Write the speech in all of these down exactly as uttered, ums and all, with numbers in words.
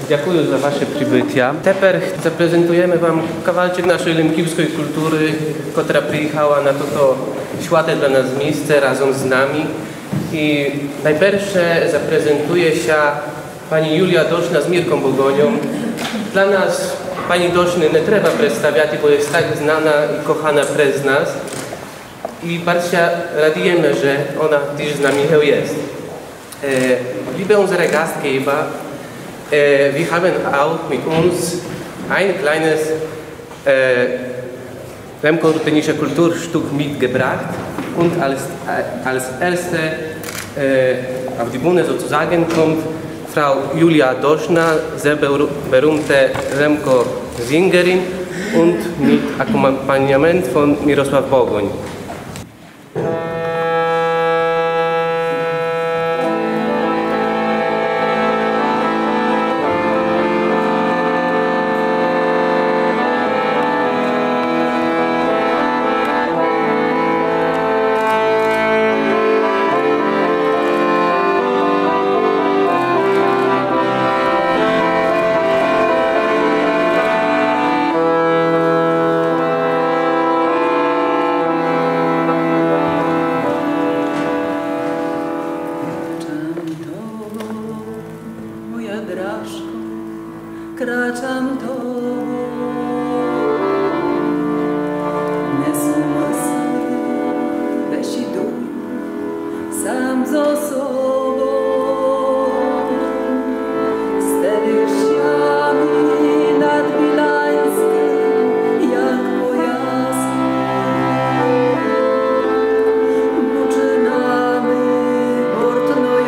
Дякую за ваше прибытя. Тепер запрезентуєме вам кавалчик нашой лемківской културы, котра приїхала на тото святе для нас місце разом з нами. І найперше запрезентує ся пані Юлія Дошна з Мірком Богоньом. Для нас пані Дошны не треба представяти, бо єст так знана і кохана през нас. І барз ся радієме, же она тіж з нами гев єст. Е, Liebe unsere Gastgeber, äh, wir haben auch mit uns ein kleines, äh, Remco-Rutenische Kulturstück mitgebracht und als, äh, als erste, äh, auf die Bühne sozusagen kommt Frau Julia Doschna, sehr beru-, berühmte Remco-Sängerin und mit Akkompagnement von Mirosław Bogoń. Moja drażko, kraczam tobą. Nesą łzy we wsi dół, sam ze sobą. Stedy ściany nad Bilańskim, jak po jasnym, buczynami portno i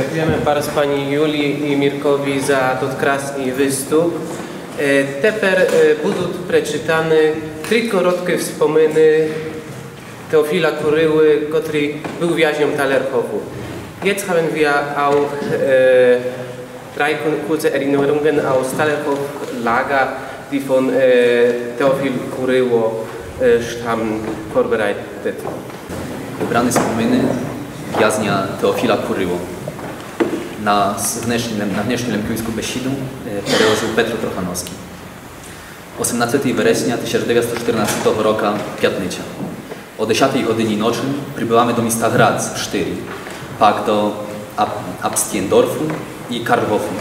Дякуєме барз пані Юлії і Міркові за тот красный выступ. Е, тепер, е, будут пречытаны три короткы вспомины Теофіла Курылы, котрый был вязньом Талерхофу. Jetzt haben wir auch, äh, drei kurze Erinnerungen aus Talerhof Lager, die von, äh, Teofil Kuryło, äh, stammen, vorbereitet. Выбраны спомины вязня Теофіла Курылы на с-, внешню лем-, на внешню лемківску бесіду, е, переложыв Петро Трохановскій. Осемнадцетого вересня тисяч девятсто чотырнадцетого рока, пятниця. О десятій годині ночы прибываме до міста Грац штыри, пак до Аб-, Абстєндорфу і Карлгофу.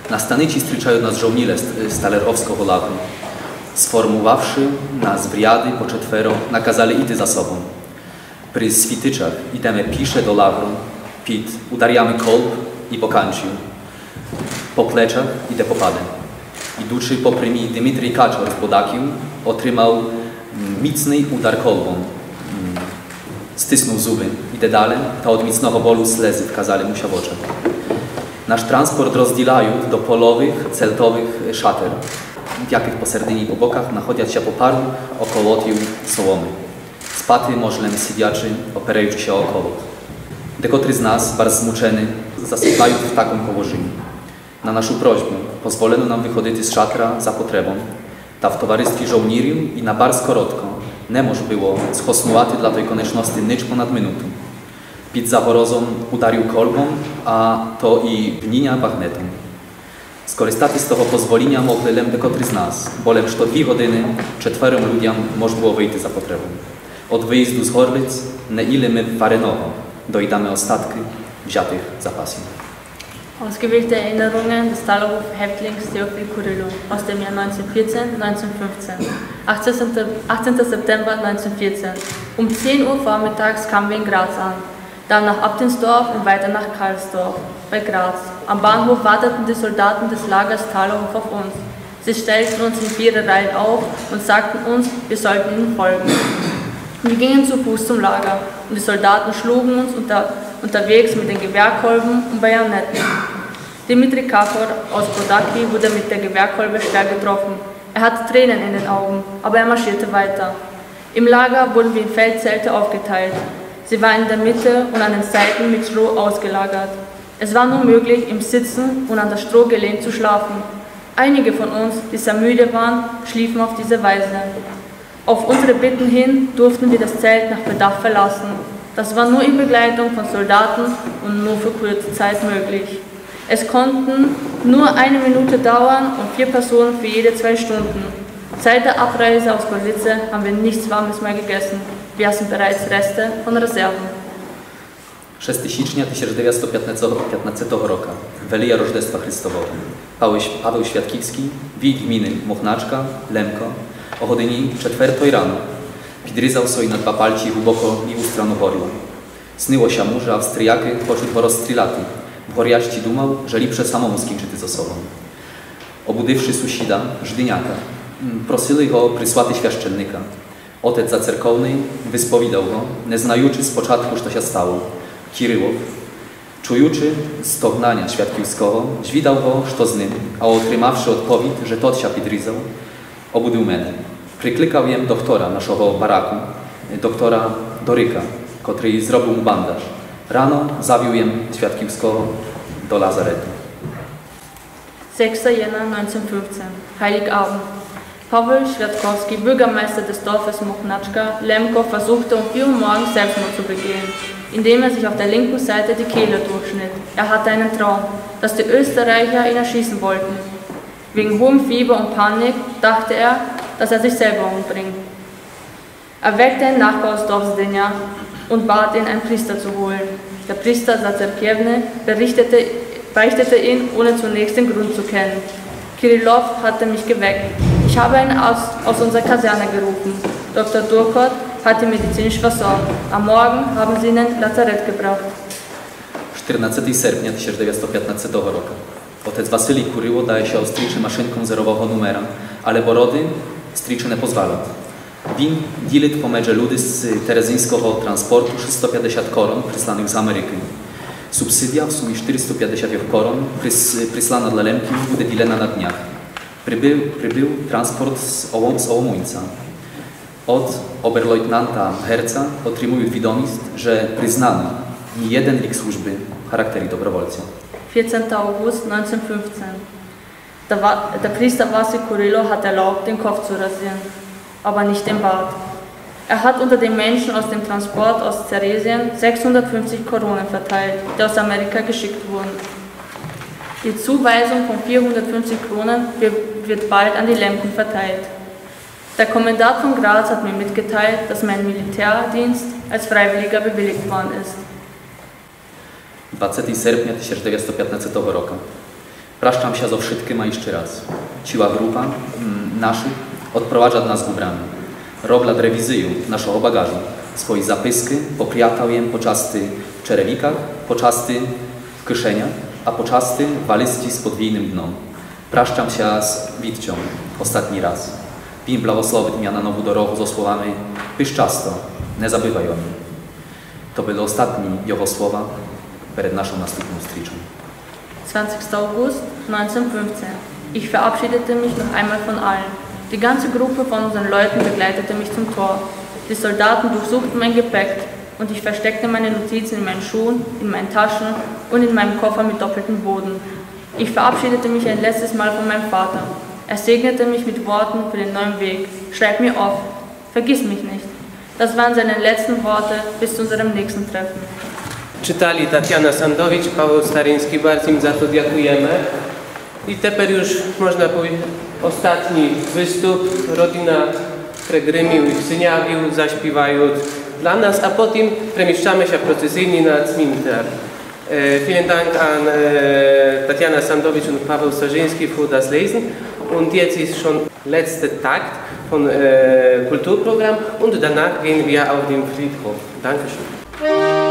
На станицї стрічают нас жовніры з, з Талерговского лагру. Сформувавши нас в ряды по четверо, наказали іти за собом. При світичах ідеме піше до лагру, під ударями колб і боканців. По плечах іде попады. Ідучи попри мій Димитрій Качор з Бодаків, отримав, м, міцный удар колбом. М, стиснув зубы, іде дале, та од міцного болю слезы вказали му ся в очах. Наш транспорт розділяют до половых цельтовых шатер, в якых посередині по боках находят ся по пару околотів соломы. Спати мож лем сидячи, операючи ся о околот. Декотры з нас, барз змучены, засыпают в таком положыні. На нашу просьбу позволено нам выходити з шатра за потребом, та в товаристві жовнірів і на барз коротко не мож было схоснувати для той конечности нич понад минуту. Під загорозом ударів колбом, а то і бніня багнетом. Скористати з того позволіня могли лем декотры з нас, бо лем што дві годины четвером людям мож было выйти за потребом. Од выїзду з Горлиць не їли мы вареного, доїдаме остаткы взятых запасів. Ausgewählte Erinnerungen des Talerhof Häftlings Theophil Kurylo aus dem Jahr neunzehnhundertvierzehn, neunzehnhundertfünfzehn. Achtzehnter Sep-, achtzehnter September neunzehnhundertvierzehn. Um zehn Uhr vormittags kamen wir in Graz an, dann nach Abtensdorf und weiter nach Karlsdorf bei Graz. Am Bahnhof warteten die Soldaten des Lagers Talerhof auf uns. Sie stellten uns in vier Reihen auf und sagten uns, wir sollten ihnen folgen. Wir gingen zu Fuß zum Lager und die Soldaten schlugen uns unter-, unterwegs mit den Gewehrkolben und Bajonetten. Dimitri Kachor aus Bodaki wurde mit der Gewehrkolbe schwer getroffen. Er hatte Tränen in den Augen, aber er marschierte weiter. Im Lager wurden wir in Feldzelte aufgeteilt. Sie waren in der Mitte und an den Seiten mit Stroh ausgelagert. Es war nur möglich, im Sitzen und an das Strohgelehnt zu schlafen. Einige von uns, die sehr müde waren, schliefen auf diese Weise. Auf unsere Bitten hin durften wir das Zelt nach Bedarf verlassen. Das war nur in Begleitung von Soldaten und nur für kurze Zeit möglich. Es konnten nur eine Minute dauern und vier Personen für jede zwei Stunden. Seit der Abreise aus Gorlice haben wir nichts Warmes mehr gegessen. Wir aßen bereits Reste von Reserven. Шестого січня тисяч девятсто пятнадцятого рока, велія Рождества Христового, Павел, Павел Святківський, війт гміны Мохначка, Лемко, о годині четвертої рано підрізав собі на два пальці глубоко і устрану горло. Снило ся му, же Австриякы хочуть го розстріляти. В горящи думав, же ліпше самому скінчити зо собом. Обудивши сусіда, Ждиняка, м, просили го прислати священника. Отець зацерковный высповідав го, не знаючи спочатку, што ся стало. Кирилов, чуючи стогнаня Святківского, звідав го, што з ним, а отримавши одповідь, же тот ся підрізав, обудив мене. Прикликав єм доктора нашого бараку, доктора Дорика, котрый зробив му бандаж. Рано завів єм Святківского до лазарету. Sechster Jänner neunzehnhundertfünfzehn, Heiligabend. Paweł Świadkowski, Bürgermeister des Dorfes Mochnacka, Lemko, versuchte um vier Uhr morgens Selbstmord zu begehen, indem er sich auf der linken Seite die Kehle durchschnitt. Er hatte einen Traum, dass die Österreicher ihn erschießen wollten. Wegen hohem Fieber und Panik dachte er, dass er sich selber umbringt. Er weckte einen Nachbar aus Dorf Zdenia und bat ihn, einen Priester zu holen. Der Priester Zazerkiewny berichtete, beichtete ihn, ohne zunächst den Grund zu kennen. Kirillow hatte mich geweckt. Ich habe einen Arzt aus unserer Kaserne gerufen. Doktor Durkot hat ihn medizinisch versorgt. Am Morgen haben sie ihn ins Lazarett gebracht. Чотырнадцятого серпня тисяч девятсто пятнадцятого року. Отець Василій Курило дає ся острічи машинком зерового нумера, але бороды стрічи не позволят. Він ділит помедже люди з терезинського транспорту шістсто пятдесят корон, присланых з Америкы. Субсидия в сумі штыристо пятдесят корон, прис-, прислана для Лемків, буде ділена на днях. Прибыл, прибыл транспорт з Оло-, з Оломуйця. Од оберлейтенанта Герца отримуют відоміст, же признаны ні єден рік службы в характері добровольця. Vierzehnter August neunzehnhundertfünfzehn. Der, Wa- der Priester Wasi Kurylo hat erlaubt, den Kopf zu rasieren, aber nicht den Bart. Er hat unter den Menschen aus dem Transport aus Theresien sechshundertfünfzig Koronen verteilt, die aus Amerika geschickt wurden. Die Zuweisung von vierhundertfünfzig Kronen wird, wird bald an die Lemken verteilt. Der Kommandant von Graz hat mir mitgeteilt, dass mein Militärdienst als Freiwilliger bewilligt worden ist. Двадцятого серпня тисяч девятсто пятнадцятого року. Пращам ся зо вшыткыма іщы раз. Ціла група, м, нашых одпроваджат нас губрами. Роблят ревізію нашого багажу. Свої запискы попрятал єм почасти в черевіках, почасти в кышенях, а почасти в валізці з подвійным дном. Пращам ся з Вітцьом остатній раз. Він благословит мя на нову дорогу зо словами: „Пыш часто, не забывай о нім.“ То были остатні його слова перед нашом наступным стрічом. Zwanzigster August neunzehnhundertfünfzehn. Ich verabschiedete mich noch einmal von allen. Die ganze Gruppe von unseren Leuten begleitete mich zum Tor. Die Soldaten durchsuchten mein Gepäck und ich versteckte meine Notizen in meinen Schuhen, in meinen Taschen und in meinem Koffer mit doppeltem Boden. Ich verabschiedete mich ein letztes Mal von meinem Vater. Er segnete mich mit Worten für den neuen Weg. Schreib mir oft. Vergiss mich nicht. Das waren seine letzten Worte bis zu unserem nächsten Treffen. Читали Тетяна Сандович, Павел Старинськый, bardzo im za to dziękujemy. I теперь już można powiedzieć ostatni występ. Rodzina Pregrymił i Ksyniawił zaśpiewają dla nas, a potem przemieszczamy się procesyjnie na cmentarz. E, vielen Dank an e, Tatjana Sandowicz und Paweł Starzyński für das Lesen. Und jetzt ist schon letzter Takt von e, Kulturprogramm und danach gehen wir auf den Friedhof. Dankeschön.